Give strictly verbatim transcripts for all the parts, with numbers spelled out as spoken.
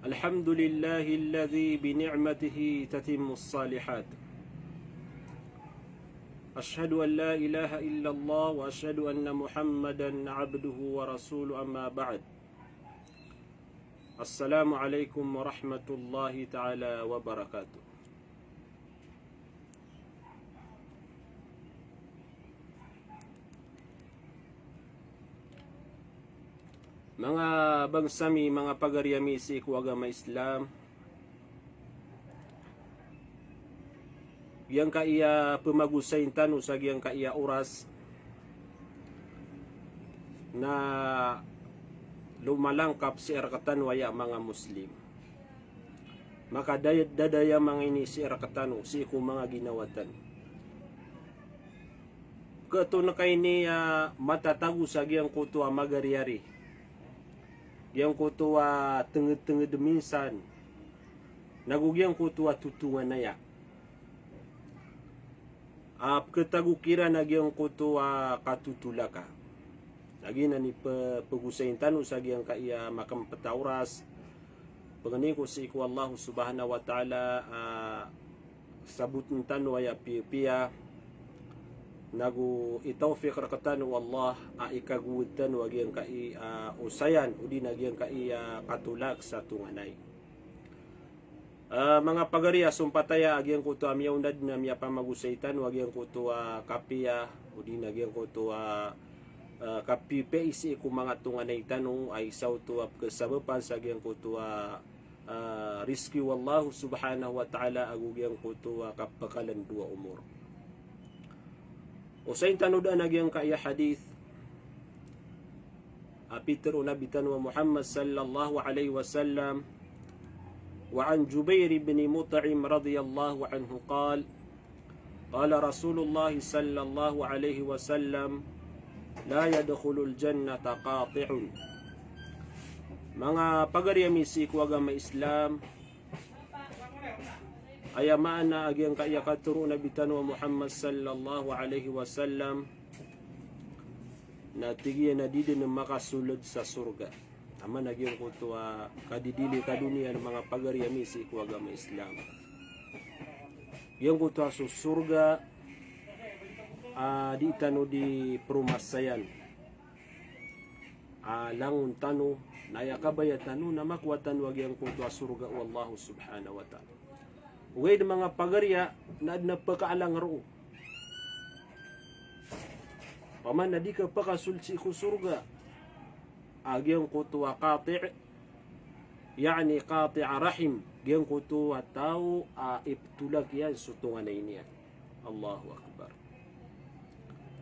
الحمد لله الذي بنعمته تتم الصالحات. أشهد أن لا إله إلا الله وأشهد أن محمدا عبده ورسوله، أما بعد. السلام عليكم ورحمة الله تعالى وبركاته. Manga bangsa mi, manga pagari ami sii ko agama Islam, giyangkaya pemagosayin tano sa giyangkaya oras na lomalangkap sii rektano aya manga Muslim. Makadadaya manga ini sii rektano, sii ko manga ginawa tano. Ketonek a ini a matatago sa giyangkoto a magariyari, giyangkoto a tenged-tenged minsan, nago giyangkoto a totonganaya a peketago kiran a giyangkoto a katotolaka. Lagid anan i pe-, pegosayin tano sa giyangkaya makempet a oras. Pangnin ko sii ko Allah Subhanahu wa Ta'ala a saboten tano aya piyapiya, nago itawfiq rektano o Allah a ikagowad tano a giyangkaya osayan odi na giyangkaya katolak sa tonganay. Ah, manga pagari a sompataya, a giyangkoto a miyaonad na miyapamagosay tano a giyangkoto a kapiya odi na giyangkoto a, ah, kapipiya sii ko manga tonganay tano a isa oto a pekesabapan sa giyangkoto a, ah, rizki o Allah Subhanahu wa Ta'ala ago giyangkoto a kapakalandowa a omor. Osayin tano daan a giyangkaya hadith a pitero o Nabi tano a Muhammad sallallahu alaihi wasallam. Wa an Jubair ibn Mut'im radiyallahu anhu qal, qala Rasulullah sallallahu alaihi wasallam, la yadkhulul jannata qati'un. Manga pagari ami sii ko agama Islam, aya maana a giyangkaya katero o Nabi tano a Muhammad sallallahu alaihi wasallam, na tig iyan a di den makasold sa sorga. Aya maana a giyangkoto a kadidili ka doniya, manga pagari ami sii ko agama Islam. Giyangkoto a so sorga a di tano di peromasayan a langon tano, na aya kabaya tano na makowa tano a giyangkoto a sorga o Allah Subhanahu wa Ta'ala. Ogaid manga pagari a na aden a pekaalang roo. Opama na di ka pekasold sii ko sorga a giyangkoto a qati', ya'ni qati'a rahim, giyangkoto a taw a ipetolak iyan so tonganay niyan. Allahu Akbar.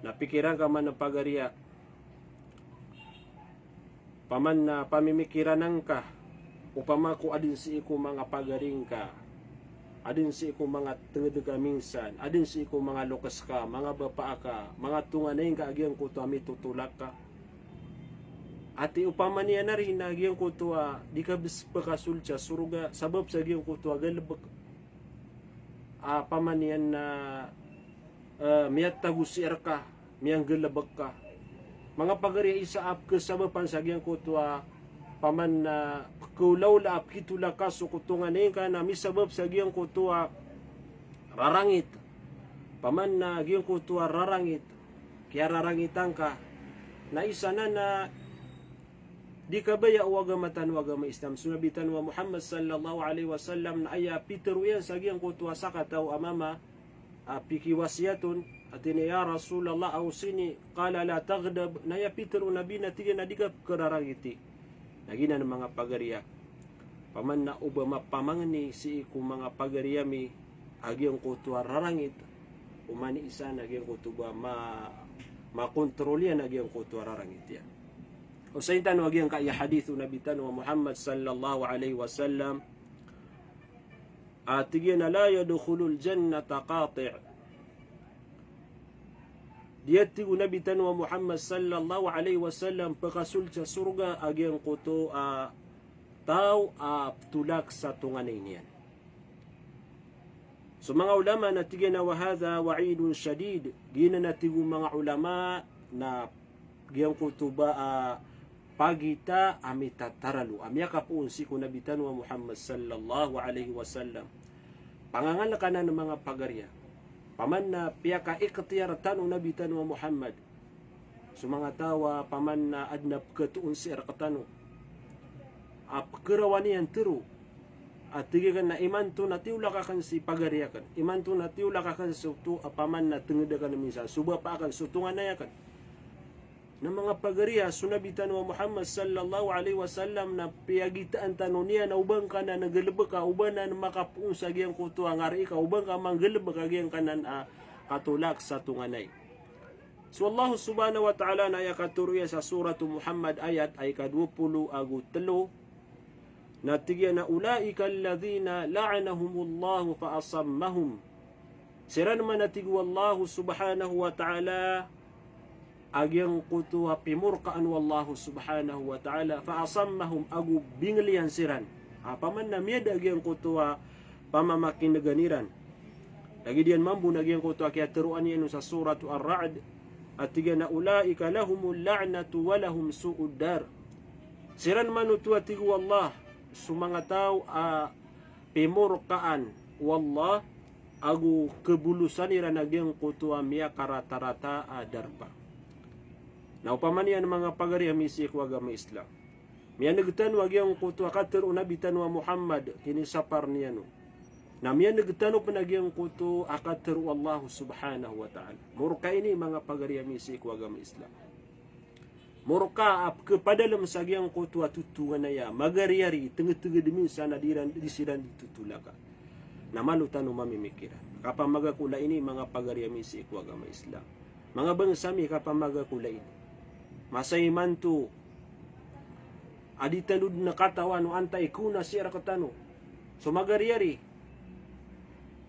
Na pikiran ka man a pagari a, opama na pamimikiran angka, opama ko aden sii ko manga pagari ngka, aden sii ko manga tenged ka minsan, aden sii ko manga lokes ka, manga bapa aka, manga tonganay ngka a giyangkoto a mitotolak ka. Ati opama niyan ari na giyangkoto a di ka bes pekasold sa sorga, sabap sa giyangkoto a galebek a opama niyan na, eh, miyatago sii reka, miyanggalebek ka. Manga pagari a isa a pekesabapan sa giyangkoto a opama na, eh, pekaolaola a pekitolak ka so ko tonganay ngka na misabap sa giyangkoto a rarangit. Opama na giyangkoto a rarangit, kiyararangitan ka. Na isa nan a di kabaya o agama tano a agama Islam. So Nabi tano a Muhammad sallallahu alaihi wasallam na aya pitero iyan sa giyangkoto a sakataw a mama a pikiwasiyat on, ati niyan, "Ya Rasulullah, awsini." Qala, "La taghdab." Na aya pitero o Nabi na tig iyan a di ka pekerarangiti. Na giyanan manga pagari a, opama na o ba mapamangni sii ko manga pagari ami a giyangkoto a rarangit, oman i isa na giyangkoto ba ma-, makontrol iyan a giyangkoto a rarangit iyan. Osayin tano a giyangkaya hadith o Nabi tano a Muhammad sallallahu alaihi wasallam a tig iyan a, "La yadkhulul jannata qati'." Di a tig o Nabi tano a Muhammad sallallahu alaihi wasallam pekasold sa sorga a giyangkoto a taw a petolak sa tonganay niyan. So manga ulama na tig iyan a, "Wa hadha wa'idun shadid." Giyanan a tig o manga ulama na giyangkoto ba a pagita a mitataralo a miyakapoon sii ko Nabi tano a Muhammad sallallahu alaihi wasallam. Pangangalek anan manga pagari a, opama na piyakaikhtiyar tano o Nabi tano a Muhammad so manga taw a opama na adn a pkhatoon sii rktano a pkharawan iyan tero a tig akn a imanto na tiyolak akn si pagari akn, imanto na tiyolak akn so oto a opama na tngd akn minsan, so bapa akn, so tonganay akn. Na manga pagari a, so Nabi tano a Muhammad sallallahu alaihi wasallam na piyagitaan tano niyan a o ba ngka nan nggalbka, o ba nan makapoon sa giyangkoto a ngari ka, o ba ngka manggalbk a giyangkanan a katolak sa tonganay. So Allah subhanahu wa ta'ala na aya katharo iyan sa Suratu Muhammad ayat a ika dowa polo ago telo, na tig iyan a, "Ulaika alladhina la'anahumullahu fa asammahum." Siran man a tig o Allah subhanahu wa ta'ala a giyangkoto a pimorkaan o Allah subhanahu wa ta'ala, fa asammahum, ago bingl iyan siran. A opama na miyada a giyangkoto a pamamakin'gan iran. Lagid iyan mambo na giyangkoto a kiyatharoan iyan on sa Suratu Ar-Ra'd, a tig iyan a, "Ulaika lahumul la'natu wa lahum su'ud dar." Siran man oto a tig o Allah, so manga taw a pimorkaan o Allah, ago khabolosan iran a giyangkoto a miyakaratarata a darpa. Na opama niyan manga pagari ami sii ko agama Islam. Miyan'g tano a giyangkoto a katharo o Nabi tano a Muhammad, kinisapar niyan on. Na miyan'g tano pn a giyangkoto a katharo o Allah subhanahu wa ta'ala. Morka ini manga pagari ami sii ko agama Islam. Morka a pkhapadalm sa giyangkoto a totonganay a magariyari, tngd-tngd minsan a di ran, di siran di totolaka. Na malo tano mamimikiran. Kapamagakola ini manga pagari ami sii ko agama Islam. Manga bangsa mi, kapamagakola ini. Masa imanto a di tano dn katawan o antai kona sii rktano so magariyari.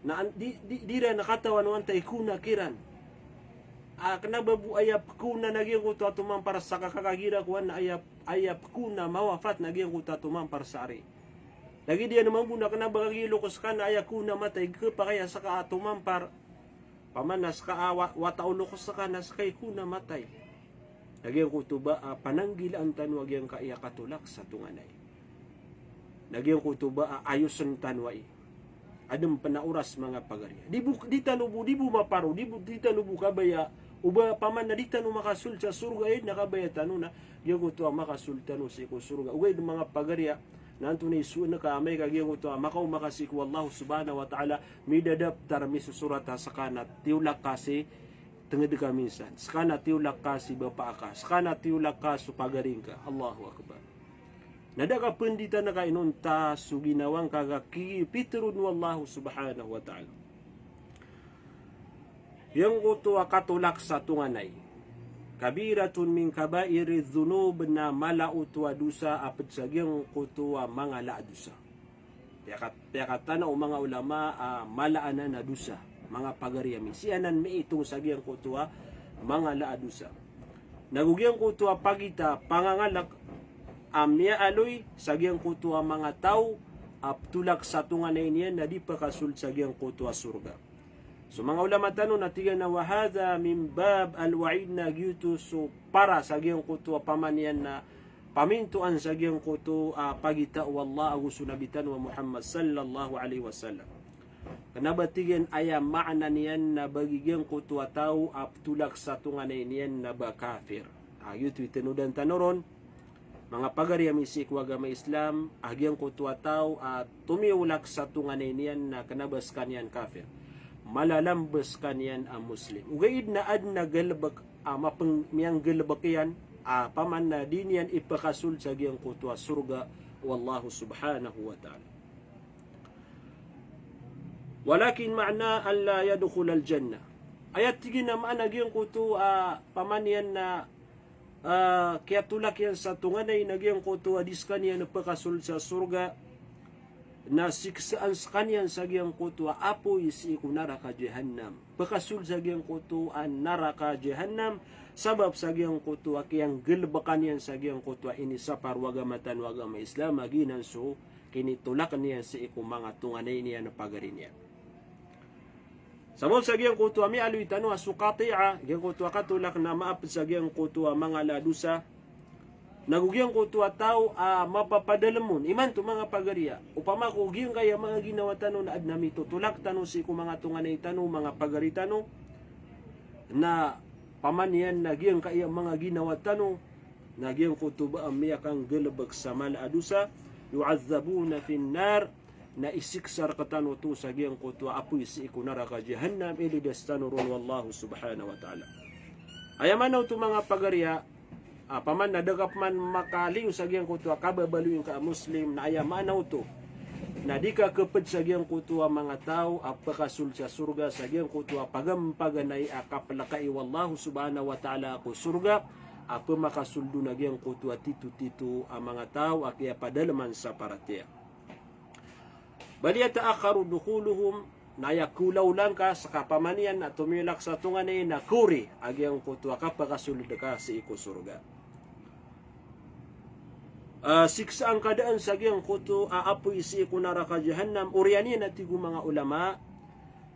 Na an-, di, di, di ran katawan o antai kona kiran. A kna ba bo aya pkona na giyangkoto a tomampar sa kakagira kowan na aya, aya pkona mawafat na giyangkoto a tomampar sa ari. Lagid iyan mambo na kna ba kagilok ska na aya kona matay, khapakay a ska a tomampar. Opama na ska a wa-, wata o lokes ska na ska i kona matay. Na giyangkoto ba a pananggilaan tano a giyangkaya katolak sa tonganay. Na giyangkoto ba a ayosn tano ai. Adn pn a oras manga pagari. Di bo, di tano bo, di bo maparo, di bo, di tano bo kabaya. O ba opama na di tano makasold sa sorga, aya dn a kabaya tano na giyangkoto a makasold tano sii ko sorga. Ogaid manga pagari a, na antonaa i soon ka amay ka giyangkoto a makaoma ka sii ko Allah subhanahu wa ta'ala, midadaptar, misosorat a ska na tiyolak ka si tngd ka minsan, ska na tiyolak ka si bapa ka, ska na tiyolak ka so pagari ngka. Allahu Akbar. Na da ka pnditan ka inonta so ginawa ngka ka ki-, pitharo o Allah subhanahu wa ta'ala. Giyangkoto a katolak sa tonganay. Kabiratun min kabairi dhunub, na mala oto a dosa a pd sa giyangkoto a mangala a dosa. Piyaka-, piyakatana o manga ulama a mala anan a dosa. Manga pagari ami. Sii anan miitong sa giyangkoto a mangala a dosa. Na go giyangkoto a pagita, pangangalek a miyaaloy sa giyangkoto a manga taw a ptolak sa tonganay niyan na di pkasold sa giyangkoto a sorga. So manga ulama tano na tig iyan a, wa hadha min bab al-wa'id, na giyoto so para sa giyangkoto a pamaniyan na pamintoan sa giyangkoto a pagita o Allah ago so Nabi tano a Muhammad sallallahu alaihi wasallam. Kna ba tig iyan aya maana niyan na ba giyangkoto a taw a ptolak sa tonganay niyan na ba kafir. A giyoto i tanodan tano ron. Manga pagari ami sii ko agama Islam, a giyangkoto a taw a tomiyolak sa tonganay niyan na kna ba skaniyan kafir. Malalam ba skaniyan a Muslim. Ogaid na adn a galbk a mapng-, miyanggalbk iyan, a opama na di niyan ipkasold sa giyangkoto a sorga o Allah subhanahu wa ta'ala. Walakin ma'na an la yadkhul al-jannah. Aya tig iyan a maana giyangkoto a pamaniyan na ah, kiyatolak iyan sa tonganay na giyangkoto a di skaniyan pkasold sa sorga, na siksaan skaniyan sa giyangkoto a apoy sii ko naraka Jahannam. Pkasold sa giyangkoto a naraka Jahannam, sabap sa giyangkoto a kiyanggalbkan iyan sa giyangkoto a inisapar o agama tano a agama Islam, a giyanan so kinitolak niyan sii ko manga tonganay niyan a pagari niyan. Sabap sa giyangkoto a miyaaloy tano a so qati'ah, giyangkoto a katolak na maapd sa giyangkoto a mangala a dosa. Na go giyangkoto a taw a mapapadalem on. Imanto manga pagariya, opama ko giyangkaya manga ginawa tano na adn a mitotolak tano sii ko manga tonganay tano, manga pagari tano, na pamaniyan na giyangkaya manga ginawa tano na giyangkoto ba a miyakanggalebek sa mala a dosa, yu'adhdhabuna fin nar, na isiksa rektano oto sa giyangkoto a apoy sii ko naraka jahannam, ilidas tano ron o Allah subhanahu wa ta'ala. Aya maana oto manga pagariya, a, paman na da ka peman makaliyo sa giyangkoto a kababaloy ngka a Muslim, na aya maana oto na di ka keped sa giyangkoto a manga taw a pekasold sa sorga sa giyangkoto a pagampaganay a kapelekai o Allah subhanahu wa ta'ala ko sorga a pemakasold on a giyangkoto a titotito a manga taw a kiyapadaleman sa paratiyaya. Bal yata'akhkharu dukhuluhum, na aya kolaola ngka sa kapamaniyan na tomiyolak sa tonganay na kori a giyangkoto a kapekasold ka sii ko sorga. A, siksa angka daan sa giyangkoto a apoy sii ko naraka jahannam, oriyan iyan a tig o manga ulama,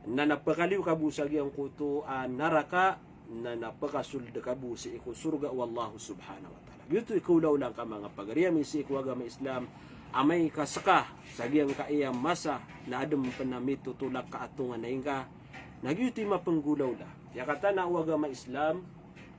na na pekaliyo ka bo sa giyangkoto a naraka, na na pekasold ka bo sii ko sorga o Allah subhanahu wa ta'ala. Giyoto i kolaola ngka manga pagariya mi sii ko agama Islam, amay ka seka sa giyangkaya masa na adn pen a mitotolak ka a tonganay ngka. Na giyoto i mapenggolaola. Aya katharo o agama Islam,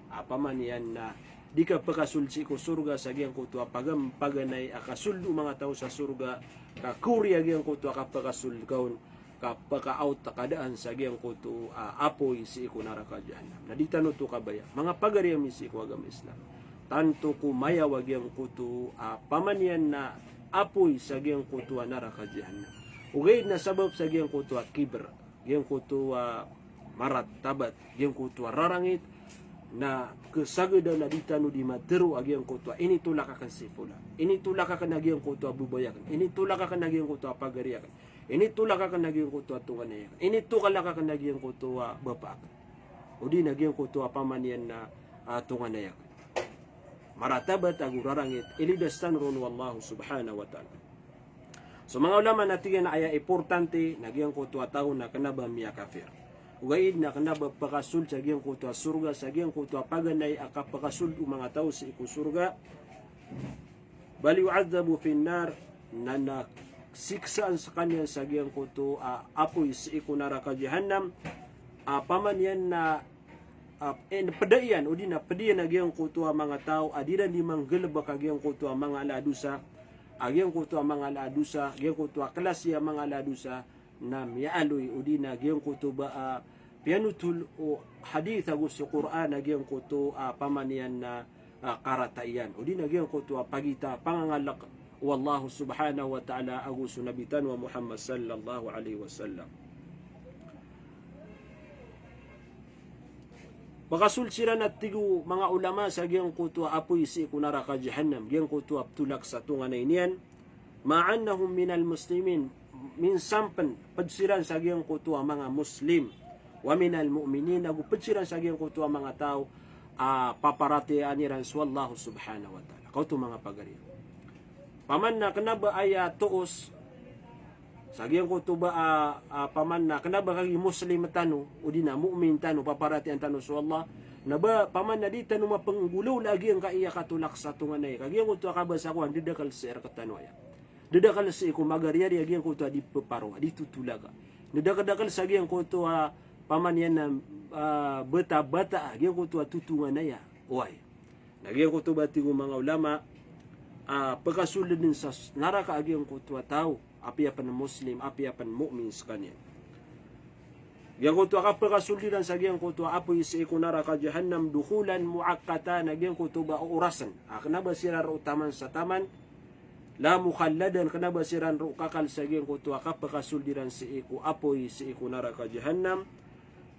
a, pamaniyan na di ka pekasold sii ko sorga sa giyangkoto a pagampaganay a kasold o manga taw sa sorga, ka kori a giyangkoto a kapekasold ka on, ka pekaaot ka daan sa giyangkoto a apoy sii ko naraka jahannam. Na di tano oto kabaya, manga pagariya mi sii ko agama Islam. Tanto ko mayaw a giyangkoto a pamaniyan na apoy sa giyangkoto a naraka jahannam. Ogaid na sabap sa giyangkoto a kibr, giyangkoto a maratabat, giyangkoto a rarangit, na kesagada na di tano di matero a giyangkoto a initolak aken si fulan, initolak aken a giyangkoto a babay aken, initolak aken a giyangkoto a pagari aken, initolak aken a giyangkoto a tonganay aken, initolak aken a giyangkoto a bapa aken, odi na giyangkoto a pamaniyan na, a, tonganay aken. Maratabat ago rarangit, ilidas tano ron o Allah subhanahu wa ta'ala. So manga ulama na tig iyan a aya importante na giyangkoto a taw na kena ba miyakafir. Ogaid na kena ba pekasold sa giyangkoto a sorga, sa giyangkoto a paganay a kapekasold o manga taw sii ko sorga. Bal yu'adhdhabu fin nar, na na siksaan sekaniyan sa giyangkoto a apoy sii ko naraka jahannam, a pamaniyan na, a, en, ped iyan, odi na ped iyan a giyangkoto a manga taw a di ran di manggalebek a giyangkoto a manga ala a dosa, a giyangkoto a manga ala a dosa, giyangkoto a klasi a manga ala a dosa, na miyaaloy, odi na giyangkoto ba a piyanotol o hadith ago so Qur'an a giyangkoto a pamaniyan na, a, karata iyan, odi na giyangkoto a pagita, pangangalek o Allah subhanahu wa ta'ala ago so Nabi tano a Muhammad sallallahu alaihi wasallam. Pekasold siran a tig o manga ulama sa giyangkoto a apoy sii ko naraka jahannam, giyangkoto a petolak sa tonganay niyan, ma'a annahum minal muslimin, minsan pen ped siran sa giyangkoto a manga Muslim, wa minal mu'minin, ago ped siran sa giyangkoto a manga taw a paparatiyayaan iran so Allah subhanahu wa ta'ala. Kaoto manga pagari. Paman na kena ba aya toos sa giyangkoto ba a, a, paman na kena ba kagiya Muslim tano, odi na mu'min tano, paparatiyayaan tano so Allah, na ba paman na di tano mapenggolaola a giyangkaya katolak sa tonganay, ka giyangkoto a kabasa ko an, dedakel sii rektano aya. Dedakel sii ko magariyari a giyangkoto a di peparo, a di totolak a. Dedakel-dakel sa giyangkoto a pamaniyan na, a, bata-bata a giyangkoto a totonganay a. Oway. Na giyangkoto ba tig o manga ulama a pekasold den sa s-, naraka a giyangkoto a taw, apiya pen Muslim, apiya pen mu'min sekaniyan. Giyangkoto a kapekasold iran sa giyangkoto a apoy sii ko naraka jahannam, dukhulan mu'aqqatan, na giyangkoto ba orasen a kena ba siran roo taman sa taman, la mukhalladan, kena ba siran roo kakal sa giyangkoto a kapekasold iran sii ko apoy sii ko naraka jahannam.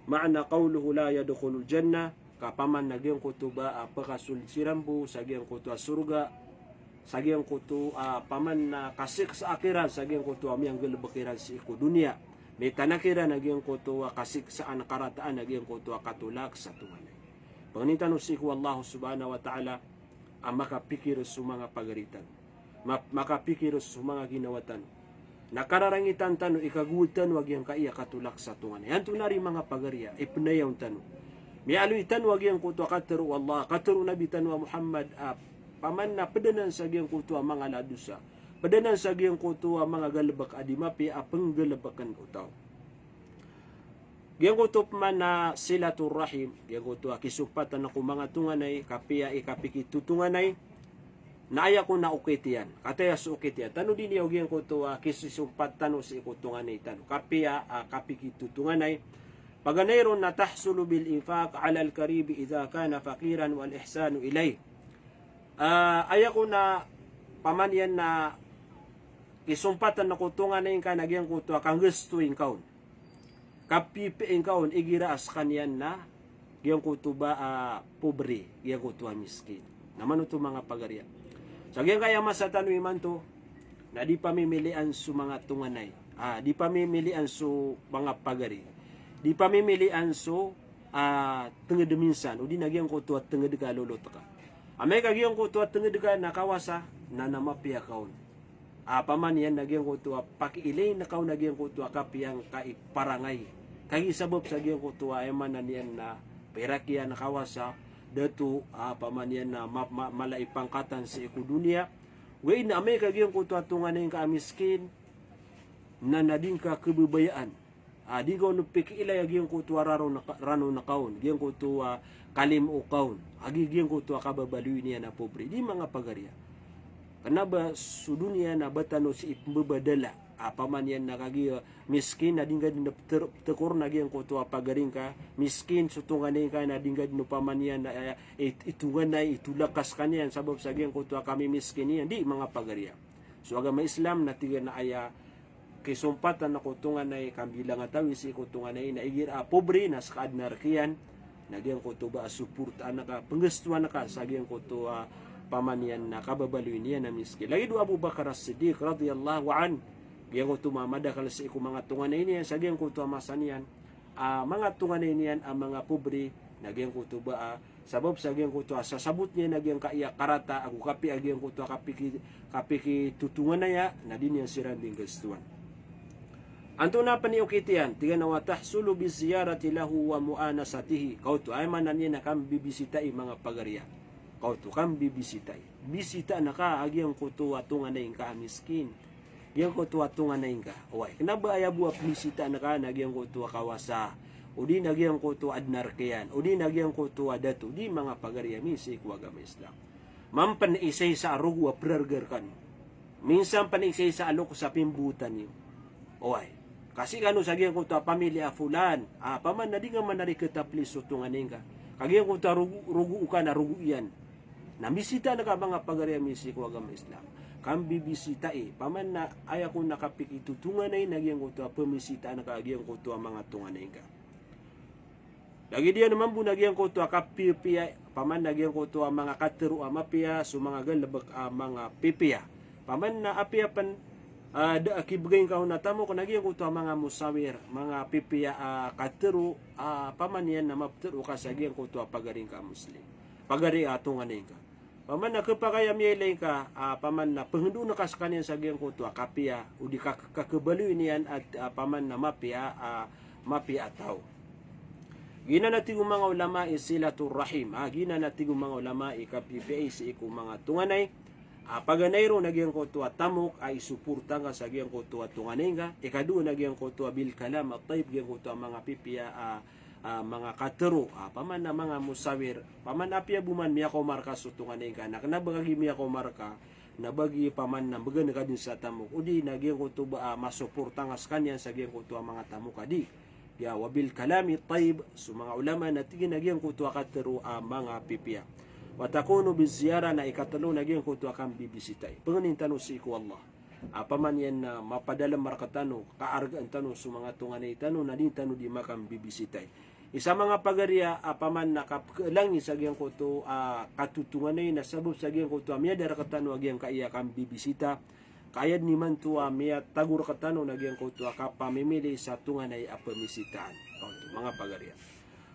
Ma'na qawluhu la yadkhulul jannah, ka paman na giyangkoto ba a pekasold siran bo sa giyangkoto a sorga, sa giyangkoto a paman na kasiksaa kiran sa giyangkoto a miyanggalebek iran sii ko doniya. Mitanaa kiran a giyangkoto a kasiksaan karataan a giyangkoto a katolak sa tonganay. Pangnin tano sii ko Allah subhanahu wa ta'ala a makapikir so manga pagari tano. Ma-, makapikir so manga ginawa tano. Na kararangitan tano i kagowad tano a giyangkaya katolak sa tonganay. Antonaa ri manga pagari a ipenayawn tano? Miyaaloy tano a giyangkoto a katero o Allah, katero o Nabi tano a Muhammad a paman na pd anan sa giyangkoto a manga ala a dosa, pd anan sa giyangkoto a manga galbk a di mapiya a pnggalbkn o taw. Giyangkoto pman a silatur rahim, giyangkoto a kisompatan ko manga tonganay, kapiya i kapikitotonganay, na aya kon a okit iyan, kataya so okit iyan. Tanodi niyan o giyangkoto a kisisompat tano sii ko tonganay tano, kapiya a kapikitotonganay. Paganay ron na tahsulu bil infaq ala al-qarib idha kana faqiran wal ihsanu ilayh. Ah, aya kon a paman iyan na kisompatan ko tonganay ngka na giyangkoto a kanggastoin ka on, kapipiya ngka on igira a skaniyan na giyangkoto ba a pobre, giyangkoto a miskin. Na mano oto manga pagariya. Sa giyangkaya masa tano imanto, na di pamimilian so manga tonganay. Ah, di pamimilian so manga pagari. Di pamimilian so, ah, tngd minsan, odi na giyangkoto a tngd ka lolot ka. Amay ka giyangkoto a tngd ka na kawasa, na na mapiya ka on. Ah, paman iyan na giyangkoto a pakiilay na ka on na giyangkoto a kapiya ngka i parangay. Kagiya sabap sa giyangkoto a aya maana niyan na pirak iyan kawasa, dato, ah, paman iyan na ma-, ma-, mala i pangkatan sii ko doniya. Ogaid na amay ka giyangkoto a tonganay ngka a miskin, na na di ngka khababayaan. Ah, di ngka on pikiilay a giyangkoto a rano na ka-, rano na ka on, giyangkoto a kalimo ka on, a gi-, giyangkoto a kababaloy niyan a pobre. Di manga pagariya. Kna ba so doniya na ba tano sii pmbabadala. Ah, paman iyan na kagiya miskin na di ngka dn pter-, ptekor na giyangkoto a pagari ngka, miskin so tonganay ngka na di ngka dn paman iyan na, eh, it-, itonganay, itolak ka skaniyan sabap sa giyangkoto a kamimiskin iyan. Di manga pagariya. So agama Islam na tig iyan a aya kisompatan ko tonganay, kambilangatawi sii ko tonganay na igira a pobre na ska adn a rk iyan, na giyangkoto ba a suportaan ka, pnggastoan ka sa giyangkoto a paman iyan na kababaloy niyan a miskin. Lagid o Abu Bakar As-Siddiq radiyallahu anhu, giyangkoto ma-, madakl sii ko manga tonganay niyan sa giyangkoto a masa niyan, ah, manga tonganay niyan a manga pobre, na giyangkoto ba a sabap sa giyangkoto a sasabot niyan a giyangkaya karata ago kapiya a giyangkoto a kapiki-, kapikitotonganaya, na di niyan siran dii nggastoan. Antonaa pn i okit iyan? Tig iyan a wa tahsulu bi ziyarati lahu wa mu'anasatihi. Kaoto, aya maana niyan na kambibisitai manga pagariya. Kaoto, kambibisitai. Bisitaan ka a giyangkoto a tonganay ngka a miskin. Giyangkoto a tonganay ngka. Oway, kna ba aya bo a pmbisitaan ka na giyangkoto a kawasa, odi na giyangkoto a adn a rk iyan, odi na giyangkoto a dato, di manga pagariya mi sii ko agama Islam. Mampan isaisa a rogo a prarga rkano. Minsan pn isaisa a loks a pimbotan iyo. Oway. Ka sii kano sa giyangkoto a pamiliya a fulan, ah, paman na di ngka man ari khatapli so tonganay ngka. Ka giyangkoto a rogo, rogo ka na rogo iyan. Na mbisitaan ka manga pagariya mi sii ko agama Islam. Kambibisitai, paman na aya kon a kapikitotonganay na giyangkoto a pmbisitaan ka a giyangkoto a manga tonganay ngka. Lagid iyan mambo na giyangkoto a kapipiya, paman na giyangkoto a manga katharo a mapiya, so manga galbk a manga pipiya. Paman na apiya pn, ah, da a kibgay ngka on a tamok na giyangkoto a manga musawir, manga pipiya a katharo, ah, paman iyan na maptharo ka sa giyangkoto a pagari ngka a Muslim. Pagari a tonganay ngka. Paman na khapakay a miyailay ngka, ah, paman na pngndon ka skaniyan sa giyangkoto a kapiya, odi ka-, kakhabaloy niyan a, ah, paman na mapiya, ah, mapiya a taw. Giyanan a tig o manga ulama i silatur rahim, ah, giyanan a tig o manga ulama i kapipiya sii ko manga tonganay, ah, paganay ron na giyangkoto a tamok, ah, isuporta ngka sa giyangkoto a tonganay ngka, ikadowa na giyangkoto a bil kalam at tayyib, giyangkoto a manga pipiya, ah, ah, manga katharo, ah, paman na manga musawir, paman apiya bo man miyakaoma rka so tonganay ngka, na kna ba kagiya miyakaoma rka, na ba giya paman na mbgan ka dn sa tamok, odi na giyangkoto ba, ah, masoporta ngka skaniyan sa giyangkoto a manga tamok a di. Ya, wa bil kalami tayyib, so manga ulama na tig iyan a giyangkoto a katharo a manga pipiya. Wa takunu bi ziyarah, na ikatlo na giyangkoto a kambibisitai. Pangnin tano sii ko Allah. Ah, paman iyan na mapadalm rktano, kaargaan tano so manga tonganay tano, na di tano di makambibisitai. Isa manga pagariya, ah, paman na kapkhalangi sa giyangkoto a, ah, katotonganay na sabap sa giyangkoto a miyada rktano a giyangkaya kambibisita. Ka aya dn imanto a miyatago rktano na giyangkoto a kapamimili sa tonganay a pmbisitaan. Kaoto, manga pagariya.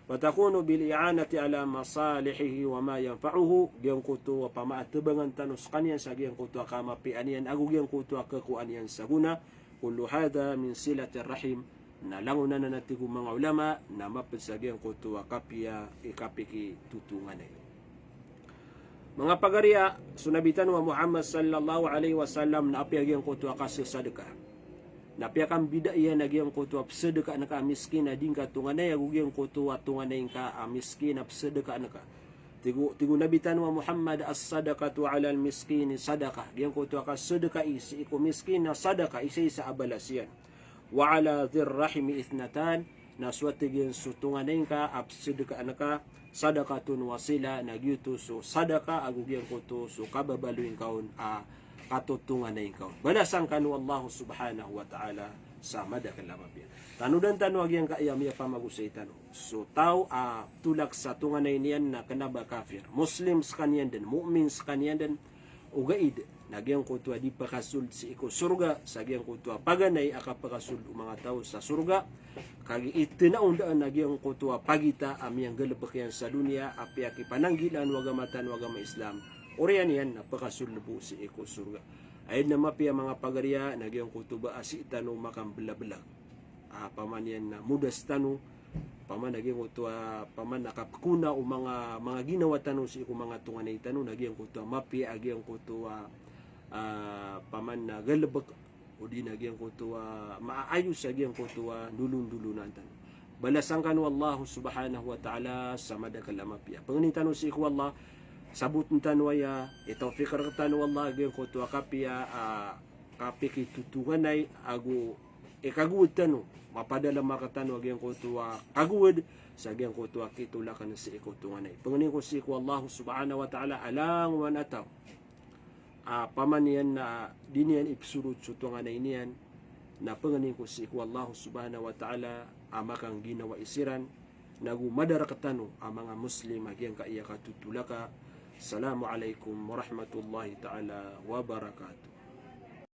Wa takunu bil i'anati ala masalihihi wa ma yanfa'uhu, giyangkoto a pamaatabangan tano skaniyan sa giyangkoto a kamapiya niyan, ago giyangkoto a kakowaan iyan sa gona, kullu hadha min silatir rahim, na langon anan a tig o manga ulama, na mapd sa giyangkoto a kapiya, i kapikitotonganay. Manga pagariya, so Nabi tano a Muhammad sallallahu alaihi wasallam na apiya giyangkoto a kasasadka, na apiya kambidaiya na giyangkoto a psadkaan ka a miskin a di ngka tonganay ago giyangkoto a tonganay ngka a miskin a psadkaan ka. Tig o, tig o Nabi tano a Muhammad, "As-sadaqatu alal miskini sadaqah." Giyangkoto a kasadkai sii ko miskin na sadaka, isaisa a balas iyan. "Wa ala dhir rahimi ithnatan," na so a tig iyan so tonganay ngka a psadkaan ka, "sadaqatun wa sila," na giyoto so sadaka ago giyangkoto so kababaloy ngka on a katotonganay ngka on. Balasan kano o Allah subhanahu wa ta'ala sa madakl a mapiya. Tanodan tano a giyangkaya miyapamagosay tano. So taw a tolak sa tonganay niyan na kna ba kafir. Muslim skaniyan dn, mu'min skaniyan dn, ogaid na giyangkoto a di pkasold sii ko sorga sa giyangkoto a paganay a kapkasold o manga taw sa sorga. Kagiya itna on dn a giyangkoto a pagita a miyanggalbk iyan sa doniya a piyakipananggilaan o agama tano a agama Islam. Oriyan iyan na pkasold bo sii ko sorga. Aya dn a mapiya manga pagariya na giyangkoto ba a sii tano makamblablag. Ah, paman iyan na modas tano, paman a giyangkoto a, paman a kapkona o manga, manga ginawa tano sii ko manga tonganay tano, na giyangkoto a mapiya a giyangkoto a, ah, paman a galbk, odi na giyangkoto a maayos a giyangkoto a ndolondolonan tano. Balasan kano o Allah subhanahu wa ta'ala sa madakl a mapiya. Pangnin tano sii ko Allah, sabotn tano aya, itawfiq rktano o Allah a giyangkoto a kapiya, ah, kapikitotonganay ago ikagowad tano, mapadalm rktano a giyangkoto a kagowad sa giyangkoto a kitolakn sii ko tonganay. Pangnin ko sii ko Allah subhanahu wa ta'ala a langowan a taw a paman iyan na di niyan ipsorot so tonganay niyan, na pangnin ko sii ko Allah subhanahu wa ta'ala a makangginawai siran, nago madar rktano a manga Muslim a giyangkaya katotolaka. Assalamu alaikum warahmatullahi ta'ala wabarakatuh.